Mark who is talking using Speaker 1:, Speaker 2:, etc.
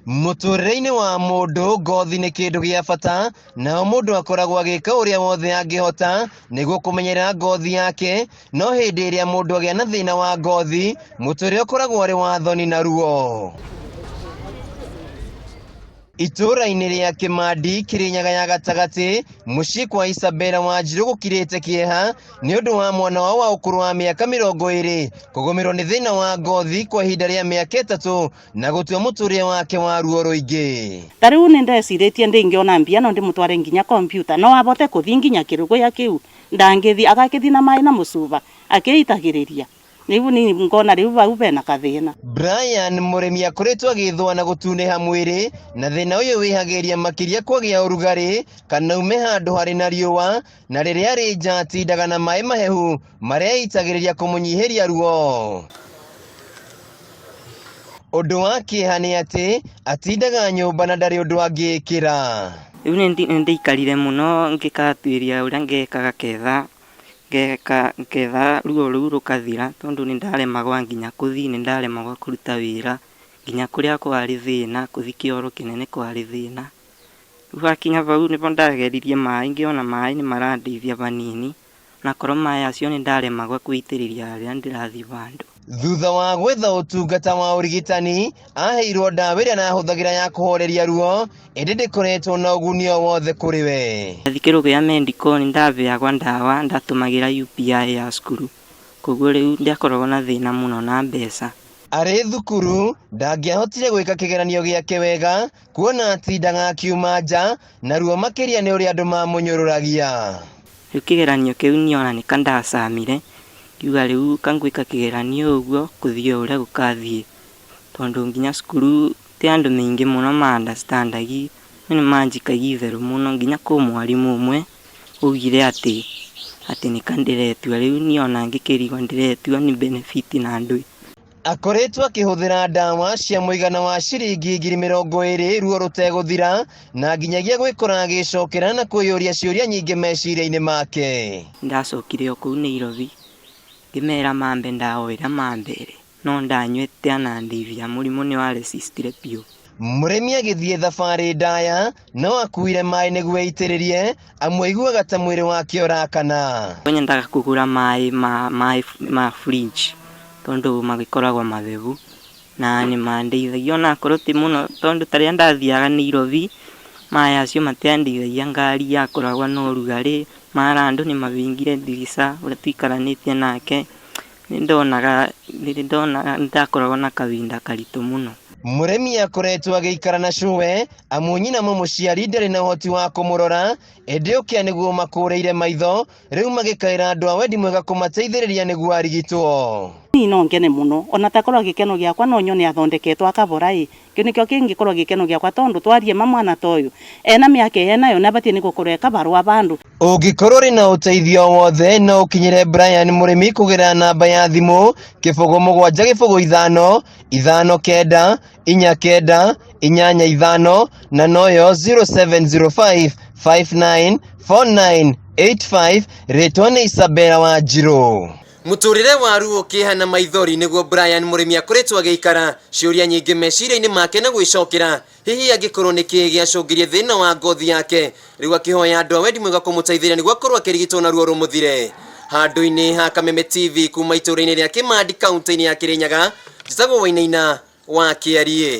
Speaker 1: Mũtũrĩre-inĩ wa mũndũ ngothi nĩ kĩndũ gĩa bata, nao mũndũ akoragwo agĩka ũrĩa wothe angĩhota nĩguo kũmenyerera ngothi yake, no hĩndĩ ĩrĩa mũndũ agĩa na thĩna wa ngothi, mũtũrĩre ũkoragwo ũrĩ wa thoni na ruo. Itũũra-inĩ rĩa Kĩmandi, Kĩrĩnyaga ya gatagatĩ, mũciĩ kwa Isabella Wanjirũ gũkirĩte kĩeha nĩ ũndũ wa mwana wao wa ũkũrũ wa mĩaka 20 kũgũmĩrwo nĩ thĩna wa ngothi kwa ihinda rĩa mĩaka 3 na gũtua mũtũrĩre wake wa ruo rũingĩ.
Speaker 2: Ta rĩu nĩ ndecirĩtie ndĩngĩona mbia no ndĩmũtware nginya kompiuta no avote kũthi nginya kĩrũgũya kĩu ndangĩthi agakĩthi na maĩ na mũcuba akĩitagĩrĩria rĩu ni ngona rĩu vau vena kathĩna.
Speaker 1: Brian mũrĩmi akoretwo agĩthũa na gũtunĩha mwĩrĩ na thĩna ũyũ wĩhagĩria makĩria kwagĩa ũrugarĩ kana ume handũ harĩ na riũa na rĩrĩa arĩ nja atindaga na maĩ mahehu marĩa eitagĩrĩria kũmũnyihĩria ruo. Ũndũ wa kĩeha nĩ atĩ atindaga nyũmba na ndarĩ ũndũ angĩĩkĩra.
Speaker 3: Rĩu nĩ ndaikarire mũno ngĩkatuĩria ũrĩa ngekaga ketha ngeka ketha ruo rũu rũkathira tondũ nĩ ndaremagwo nginya kũthiĩ, nĩ ndaremagwo kũruta wĩra, nginya kũrĩa kwarĩ thĩna, kũthiĩ kĩoro kĩnene kwarĩ thĩna. Rĩu hakinya vau nĩvo ndageririe maĩ ngĩona maĩ nĩ marandeithia vanini, onakorwo maĩ acio nĩ ndaremagwo kwĩitĩrĩria rĩrĩa ndĩrathiĩ vandũ.
Speaker 1: Thutha wa gwetha ũtungata wa ũrigitani, aheirwo ndawa ĩrĩa arahũthagĩra ya kũhoreria ruo, ĩndĩ ndĩkoretwo na ũguni o wothe kũrĩ we.
Speaker 3: Ndathiĩ kĩrũgĩa medical nĩ ndaheagwo ndawa ndatũmagĩra UPI ya cukuru, koguo rĩu ndiakoragwo na thĩna mũno na mbeca.
Speaker 1: Arĩ thukuru ndangĩahotire gwĩka kĩgeranio gĩake wega kuona atindaga akiuma nja na ruo makĩria nĩ ũrĩa andũ mamũnyũrũragia.
Speaker 3: Rĩu kĩgeranio kĩu niĩ ona nĩka ndacamire, ngiuga rĩu kangwĩka kĩgeranio ũguo kũthiĩ o ũrĩa gũkathiĩ, tondũ nginya cukuru ti andũ maingĩ mũno ma understand agi, nĩ manjikagia itherũ mũno nginya kwĩ mwarimũ ũmwe augire atĩ atĩ nĩka ndĩretua, rĩu niĩ ona ngĩkĩrigwo ndĩretua nĩ benefit na ndũĩ.
Speaker 1: Akoretwo akĩhũthĩra ndawa cia mũigana wa ciringi 20,000 ruo rũtegũthira na nginyagia gwĩkora agĩcokera na kwĩyũria ciũria nyingĩ meciria-inĩ make.
Speaker 3: Ndacokire o kũu Nairobi ngĩmera mambe ndawa ĩrĩa mambere no ndanyuĩte anandeithia mũrimũ nĩ wa resistire biũ.
Speaker 1: Mũrĩmi agĩthiĩ thabarĩ ndaya no akuire maĩ nĩguo eitĩrĩrie amu aiguaga ta mwĩrĩ wake ũrakana.
Speaker 3: Nyendaga kũgũra maĩ ma maĩ ma fridge tondũ magĩkoragwo matheru na nĩ mandeithagia onakorwo ti mũno tondũ ta rĩrĩa ndathiaga Nairobi maĩ acio matiandeithagia ngari yakoragwo na ũrugarĩ mara andũ nĩ mahingire ndirica ũrĩa tũikaranĩtie nake nĩ ndonaga nĩ ndakoragwo na kahinda karitũ mũno.
Speaker 1: Mũrĩmi akoretwo agĩikara na cũwe amu nyina mũmũciari ndarĩ na ũhoti wa kũmũrora ĩndĩ ũkĩa nĩguo makũrĩire maitho rĩu magĩkaĩra andũ a wendi mwega kũmateithĩrĩria nĩguo arigitwo.
Speaker 2: Niĩ no ngene mũno ona takorwo gĩkeno gĩakwa no nyone athondeketwo akavora ĩ kĩu nĩkĩo kĩngĩkorwo gĩkeno gĩakwa tondũ twarie ma mwana ta ũyũ ena mĩaka ĩyo enayo na abatiĩ nĩ gũkorwo e kabarũa vandũ.
Speaker 1: Ũngĩkorwo ũrĩ na ũteithio wothe no ũkinyĩre Brian Mũrĩmi kũgerera namba ya thimũ 0 7 0 5 5 9 4 9 8 5 na noyo 0705 59 49 85 rĩtwa nĩ Isabella Wanjirũ. Mũtũrĩre wa ruo kĩeha na maithori nĩguo Brian Mũrĩmi akoretwo agĩikara ciũria nyingĩ meciria-inĩ make na gwĩcokera hihi angĩkorwo nĩ kĩĩ gĩacũngĩrie thĩna wa ngothi yake rĩu akĩhoya andũ a wendi mwega kũmũteithĩrĩria nĩguo akorwo akĩrigitwo na ruo rũmũthire. Handũ-inĩ ha Kameme TV kuma itũũra-inĩ rĩa Kĩmandi kaunti-inĩ ya Kĩrĩnyaga, njĩtagwo Wainaina wa Kĩariĩ.